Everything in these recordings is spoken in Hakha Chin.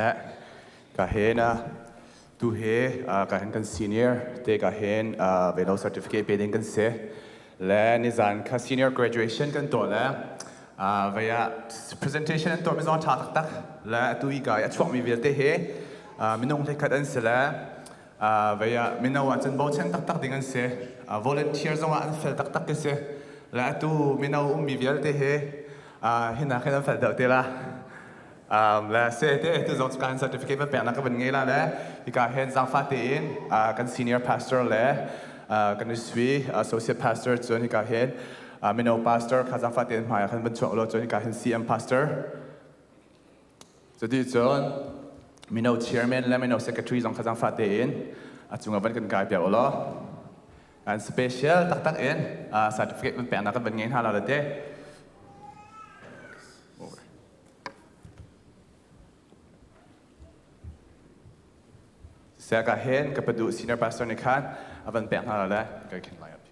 Ka hen tu he ka hen kan senior te ka hen velo certificate pe ding kan si. Le nizan kha senior graduation kan tuah le vaya presentation an tuah mi zong tha taktak le atu i ka a chuak mi vialte he minung hlei an si le vaya mino ah cun bochan taktak ding an si. Volunteer zong ah an fel taktak ke si. Le atu mino ummi vialte he hinak hin an fel deuh te la. Le se te tu zong kan certificate van peknak ka van ngei la le hika hen zangfa tein kan senior pastor le kan isui associate pastor cun hika hen mino pastor kha zangfa tein hmai khan van chuak lo cun hika hen CM pastor cuti cun mino chairman le mino secretary zong kha zangfa tein a cungah van kan kai piak ulaw an special taktak in certificate van peknak kan van ngei hna la le te. Seh ka hen ka padu senior pastor nih khan a van pek hna le ka khin lai up.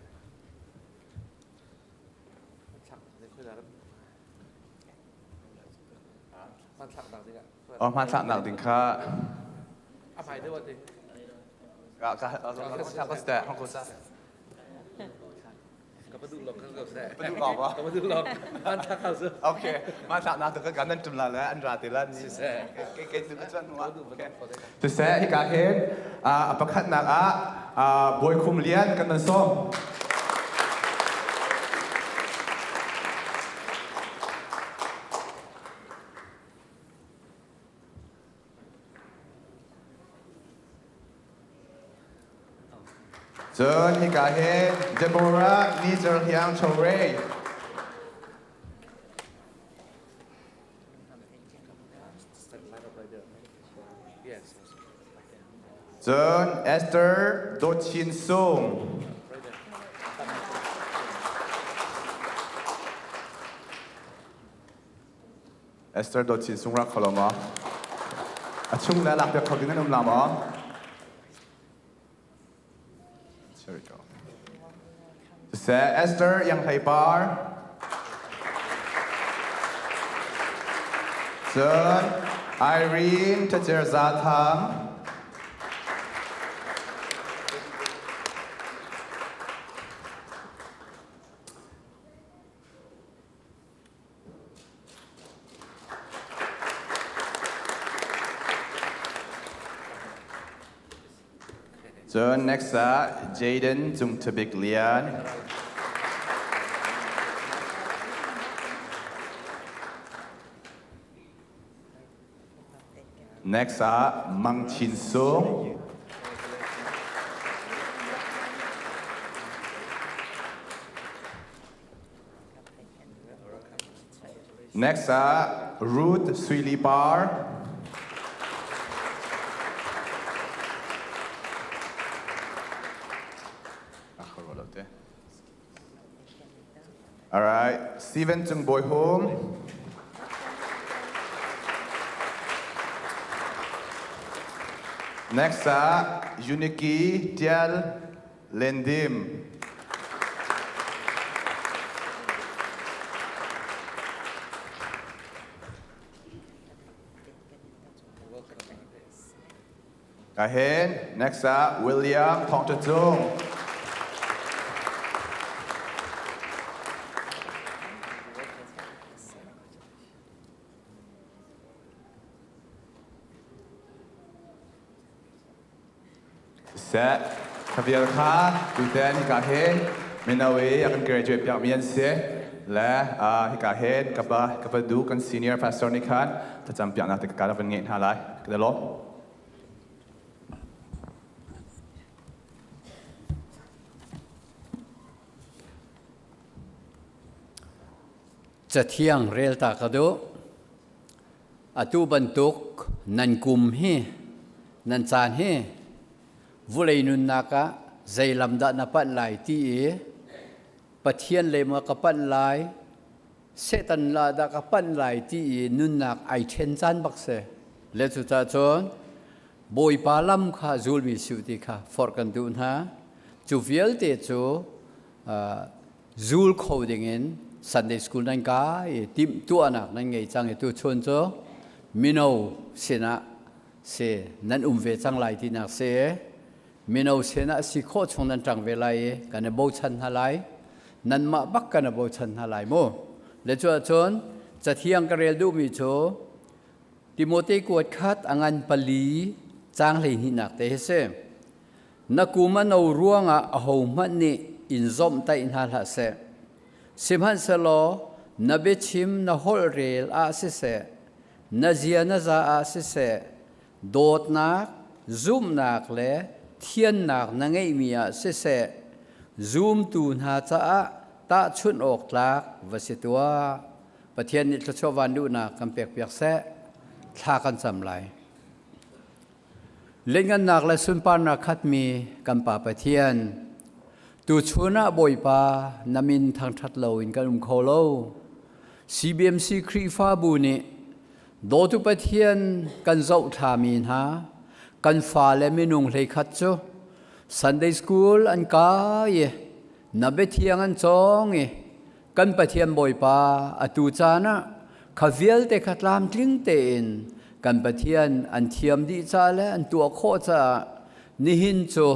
Oh, hmanthlaknak ding kha. A hmai deuh ati. Ka ka ka ka ka Ka paduh lok kan ko seh. Paduh lok ba? Ka paduh lok. Man thak hau su. Okay. Man thak na tu ka kan nan tum la le an ra te la ni. Siseh. Ke ke tu ka chuan hnuah. Siseh hika hin a pakhatnak ah Bawi Khum Lian kan nan sawm. Cun hika hi Deborah Nizer Hiang Chore. Cun Esther Dawt Chin Sung. Esther Dawt Chin Sung rak kho lo maw? A chung le lak piak kho ding an um la maw? Here we go. Siseh Esther Yang Hlei Par. Cun Irene Thacer Za Thang. Cun next ah Jaden Cung Thabik Lian. Next ah Mang Chin Sung. Next ah Ruth Suili Par. All right, Stephen Cung Bawi Hum. Next ah Uniki Tial Lendim. Kahin, next ah William Thawng Tha Cung. Siseh, kha vial kha tuten hika hin mino i a kan graduate piakmi an si le hika hin ka pa ka pa du kan senior pastor nih khan thlacam piaknak te ka van ngeih hna lai. Ka lawm. Cathiang rel ta ka duh. Atu bantuk nan kum hi, nan caan hi vulei nunnak ah zei lam dah na panh lai ti i Pathian lei maw ka panh lai, Satan la dah ka panh lai ti i nunnak ai ṭhen caan bak si. Le cucaah cun Bawipa lam kha zulmi si u ti kha forh kan duh hna. Cu vialte cu zul kho dingin Sunday school nan kai i timhtuahnak nan ngei cang i tuchun cu mino sinah. Si nan um ve cang lai tinak si. Mino sinah si khawh chung nan ṭang ve lai i kan i bochan hna lai. Nanmah bak kan i bochan hna lai mu. Le cu ahcun cathiang ka rel duhmi cu Timote kuat khat a ngan pali caang 12nak te hi si. Na kum a no ruangah ahohmanh nih in zawmhtaih hna hlah seh. Sihmanhsehlaw na biachim na holhrel ah siseh, na zia na za ah siseh, dawtnak, zumhnak le thiannak na ngeihmi ah siseh, zumtu hna caah tahchunh awk tlak va si tuah. Pathian nih thluachuah van duhnak kan pekpiak seh. Thla kan cam lai. Lianngannak le sunparnak khatmi kan Pa Pathian, tuchun ah Bawipa na min thangṭhat loin kan um kho lo. CBMC Khrihfabu nih dawtu Pathian kan zohthlami hna, kan fale minung 11 cu Sunday School an kai i na biathiang an cawng i kan Pathian Bawipa atu caan ah kha vialte kha tlamtling tein kan Pathian an thiam dih ca le an tuah khawh caah nihin cu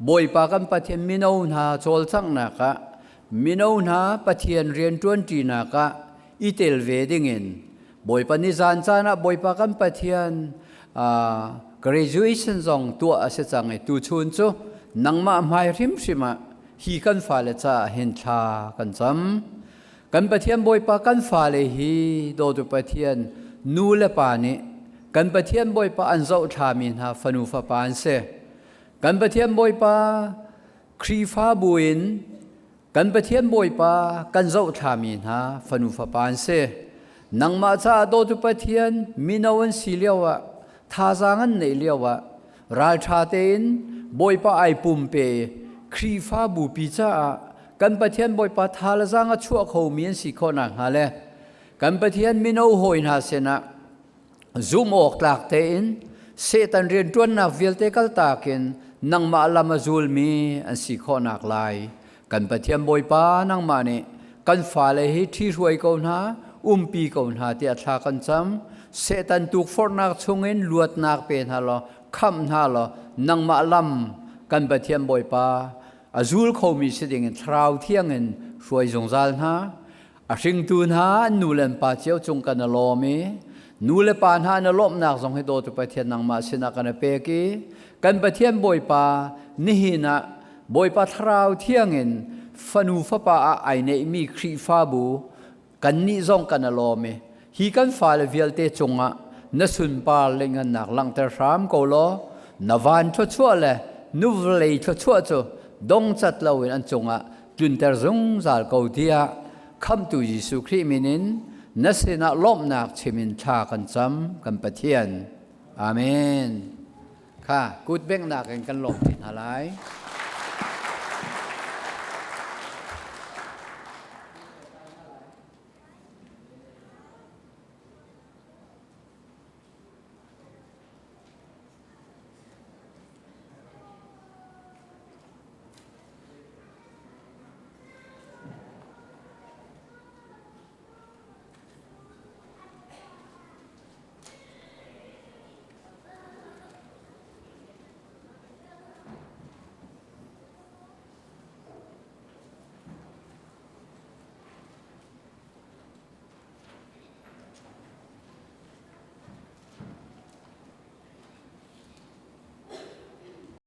Bawipa kan Pathian mino hna cawlcanghnak ah mino hna Pathian rianṭuanṭinak ah i tel ve dingin Bawipa nizan caan ah Bawipa kan Pathian graduation zong tuah a si cang i tuchun cu nangmah hmai hrimhrim ah hi kan fale caah hin thla kan cam. Kan Pathian Bawipa kan fale hi dawtu Pathian nu le pa nih kan Pathian Bawipa an zohthlami hna fanu fapa an si. Kan Pathian Bawipa Khrihfabu in kan Pathian Bawipa kan zohthlami hna fanu fapa an si. Nangmah caah dawtu Pathian mino an si lio ah thazaang an neih lio ah ralṭha tein Bawipa ai pumpe Khrihfabu pi caah kan Pathian Bawipa tha le zaang a chuah khomi an si khawh nakhnga le kan Pathian mino hawi hna sinah zumh awk tlak tein Satan rianṭuannak vialte kaltak in nangmah lam a zulmi an si khawh nak lai kan Pathian Bawipa nangmah nih kan fale hi ṭhihruai ko hna umpi ko hna tiah thla kan cam. Satan tukforhnak chungin luatnak pe hna law khamh hna law nangmah lam kan Pathian Bawipa a zul khomi si dingin thlarau thiang in hruai zungzal hna. A hringtu hna an nu le an pa cio cung kan i lawm i nu le pa hna na lawmhnak zong hi dawtu Pathian nangmah sinah kan i pek i kan Pathian Bawipa nihin ah Bawipa thlarau thiang in fanu fapa ah ai neihmi Khrihfabu kannih zong kan i lawm i hi kan fale vialte cungah na sunpar le ngannak langhter hram ko law na van thluachuah le nu vawlei thluachuah cu dongcat loin an cungah tlunter zungzal ko tiah khamtu Jesuh Khrih min in na sinah lawmhnak chim in thla kan cam kan Pathian. Amen. Kha kut benghnak in kan lawm te hna lai.